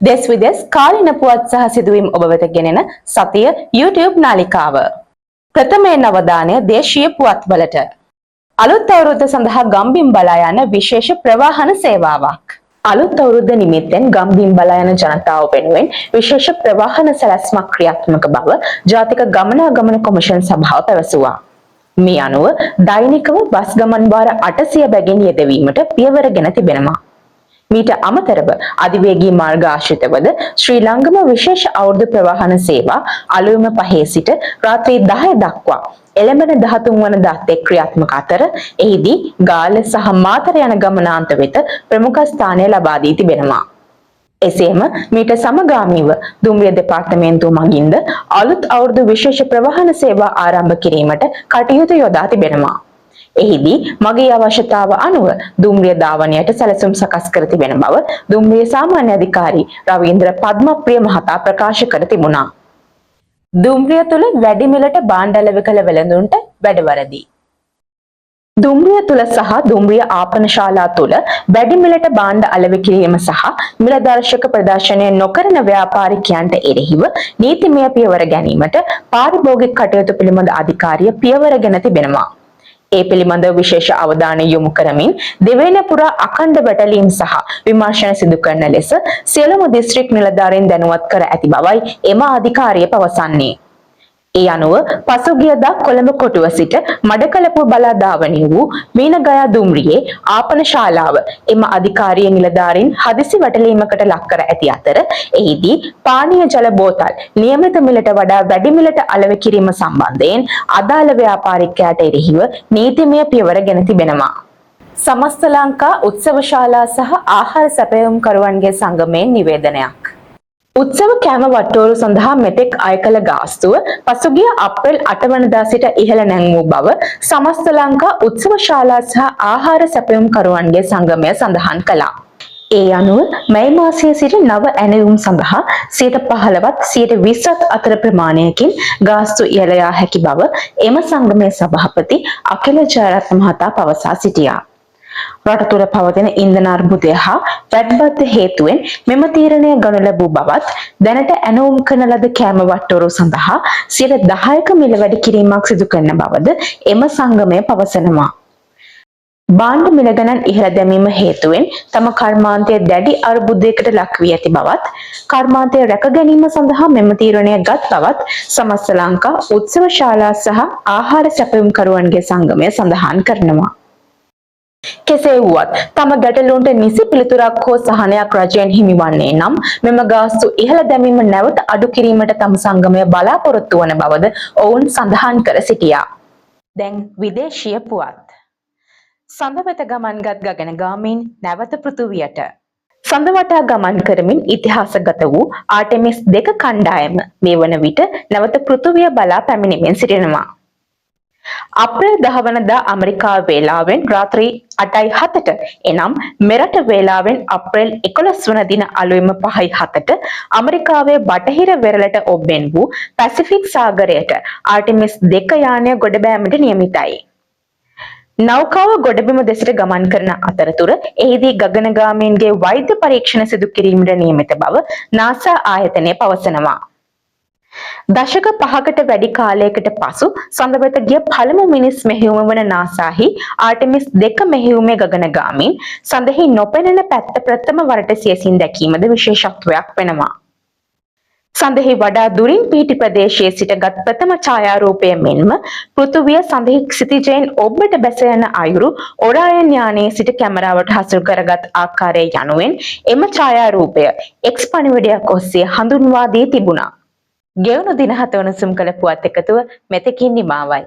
දෙස් විදෙස් කාලීන පුවත් සහ සිදුවීම් ඔබ වෙත ගෙනෙන සතිය YouTube නාලිකාව. ප්‍රථමයෙන් අවධානය දේශීය පුවත්වලට. අලුත් අවුරුද්ද සඳහා ගම්බිම් බලා යන විශේෂ ප්‍රවාහන සේවාවක්. අලුත් අවුරුද්ද නිමිත්තෙන් ගම්බිම් බලා යන ජනතාව වෙනුවෙන් විශේෂ ප්‍රවාහන සැලැස්මක් ක්‍රියාත්මක බව ජාතික ගමනාගමන කොමිෂන් සභාව පැවසුවා. මේ අනුව දෛනිකව බස් ගමන් වාර 800 බැගින් යෙදවීමට පියවර ගෙන තිබෙනවා. මීට අමතරව අධිවේගී මාර්ග ආශ්‍රිතවද ශ්‍රී ලංගම විශේෂ අවුරුදු ප්‍රවාහන සේවා අලුයම 5 සිට රාත්‍රී 10 දක්වා එළඹෙන 13 වනදා තෙක් ක්‍රියාත්මක අතර, එහිදී ගාල්ල සහ මාතර යන ගමනාන්ත වෙත ප්‍රමුඛ ස්ථානය ලබා දී තිබෙනවා. එසේම මීට සමගාමීව දුම්රිය දෙපාර්තමේන්තුව මගින්ද අලුත් අවුරුදු විශේෂ ප්‍රවාහන සේවා ආරම්භ කිරීමට කටයුතු යොදා තිබෙනවා. එහිදී මගී අවශ්‍යතාව අනුව දුම්රිය ධාවනයට සැලසුම් සකස් කර තිබෙන බව දුම්රිය සාමාන්‍ය අධිකාරී රවීන්ද්‍ර පද්මප්‍රිය මහතා ප්‍රකාශ කර තිබුණා. දුම්රිය තුළ වැඩි මිලට භාණ්ඩ අලෙවි කළ වෙළඳුන්ට වැඩ වරදී. දුම්රිය තුළ සහ දුම්රිය ආපන ශාලා තුළ වැඩි මිලට භාණ්ඩ අලෙවි කිරීම සහ මිල දර්ශක ප්‍රදර්ශනය නොකරන ව්‍යාපාරිකයන්ට එරෙහිව නීතිමය පියවර ගැනීමට පාරිභෝගික කටයුතු පිළිබඳ අධිකාරිය පියවර ගෙන තිබෙනවා. ඒ පිළිබඳව විශේෂ අවධානය යොමු කරමින් දෙවේල පුරා අඛණ්ඩ වැටලීම් සහ විමර්ශන සිදු කරන ලෙස සියලුම දිස්ත්‍රික් නිලධාරීන් දැනුවත් කර ඇති බවයි එම අධිකාරිය පවසන්නේ. ඒ අනුව පසුගියදා කොළඹ කොටුව සිට මඩකලපුව බලා ධාවනය වූ මීනගයා දුම්රියේ ආපන ශාලාව එම අධිකාරිය නිලධාරීන් හදිසි වැටලීමකට ලක් කර ඇති අතර, එහිදී පානීය ජල බෝතල් නියමිත මිලට වඩා වැඩි මිලට අලෙවි කිරීම සම්බන්ධයෙන් අදාළ ව්‍යාපාරිකයාට එරෙහිව නීතිමය පියවර ගෙන තිබෙනවා. සමස්ත ලංකා උත්සව ශාලා සහ ආහාර සැපයුම්කරුවන්ගේ සංගමයෙන් නිවේදනයක්. උත්සව කෑම වට්ටෝරු සඳහා මෙතෙක් අය කළ ගාස්තුව පසුගිය අප්‍රේල් 8 වනදා සිට ඉහළ නැංවූ බව සමස්ත ලංකා උත්සව ශාලා සහ ආහාර සැපයුම්කරුවන්ගේ සංගමය සඳහන් කළා. ඒ අනුව මැයි මාසයේ සිට නව ඇණවුම් සඳහා 15ත් 20ත් අතර ප්‍රමාණයකින් ගාස්තු ඉහළ යා හැකි බව එම සංගමයේ සභාපති අකිල ජයරත්න මහතා පවසා සිටියා. රට තුළ පවතින ඉන්ධන අර්බුදය හා වැට් බද්ද හේතුවෙන් මෙම තීරණය ගනු ලැබූ බවත්, දැනට ඇණවුම් කරන ලද කෑම වට්ටෝරු සඳහා 10%ක මිල වැඩි කිරීමක් සිදු කරන බවද එම සංගමය පවසනවා. භාණ්ඩ මිල ගණන් ඉහළ දැමීම හේතුවෙන් තම කර්මාන්තය දැඩි අර්බුදයකට ලක් වී ඇති බවත්, කර්මාන්තය රැක ගැනීම සඳහා මෙම තීරණය ගත් බවත් සමස්ත ලංකා උත්සව ශාලා සහ ආහාර සැපයුම්කරුවන්ගේ සංගමය සඳහන් කරනවා. කෙසේ වුවත් තම ගැටලුවන්ට නිසි පිළිතුරක් හෝ සහනයක් රජයෙන් හිමිවන්නේ නම් මෙම ගාස්තු ඉහළ දැමීම නැවත අඩු කිරීමට තම සංගමය බලාපොරොත්තු වන බවද ඔවුන් සඳහන් කර සිටියා. දැන් විදේශීය පුවත්. සඳ වෙත ගමන්ගත් ගගනගාමීන් නැවත පෘථුවියට. සඳ වටා ගමන් කරමින් ඉතිහාසගත වූ ආර්ටෙමිස් 2 කණ්ඩායම මේ වන විට නැවත පෘථුවිය බලා පැමිණෙමින් සිටිනවා. අප්‍රේල් 10 වනදා ඇමරිකා වේලාවෙන් රාත්‍රී 8:07ට, එනම් මෙරට වේලාවෙන් අප්‍රේල් 11 වන දින අලුයම 5:07ට ඇමරිකාවේ බටහිර වෙරළට ඔබ්බෙන් වූ පැසිෆික් සාගරයට ආර්ටෙමිස් 2 යානය ගොඩබෑමට නියමිතයි. නෞකාව ගොඩබිම දෙසට ගමන් කරන අතරතුර එහිදී ගගනගාමීන්ගේ වෛද්‍ය පරීක්ෂණ සිදු කිරීමට නියමිත බව නාසා ආයතනය පවසනවා. දශක 5කට වැඩි කාලයකට පසු සඳ වෙත ගිය පළමු මිනිස් මෙහෙයුම වන නාසාහි ආර්ටෙමිස් 2 මෙහෙයුමේ ගගනගාමීන් සඳහි නොපෙනෙන පැත්ත ප්‍රථම වරට සියැසින් දැකීමද විශේෂත්වයක් වෙනවා. සඳහි වඩා දුරින් පිහිටි ප්‍රදේශයේ සිට ගත් ප්‍රථම ඡායාරූපය මෙන්ම පෘථුවිය සඳහි ක්ෂිතිජයෙන් ඔබ්බට බැස යන අයුරු ඔරායන් යානයේ සිට කැමරාවට හසු කරගත් ආකාරය යනුවෙන් එම ඡායාරූපය එක්ස් පණිවිඩයක් ඔස්සේ හඳුන්වා දී තිබුණා. ගෙවුණු දින හත උණුසුම් කළ පුවත් එකතුව මෙතෙකින් නිමාවයි.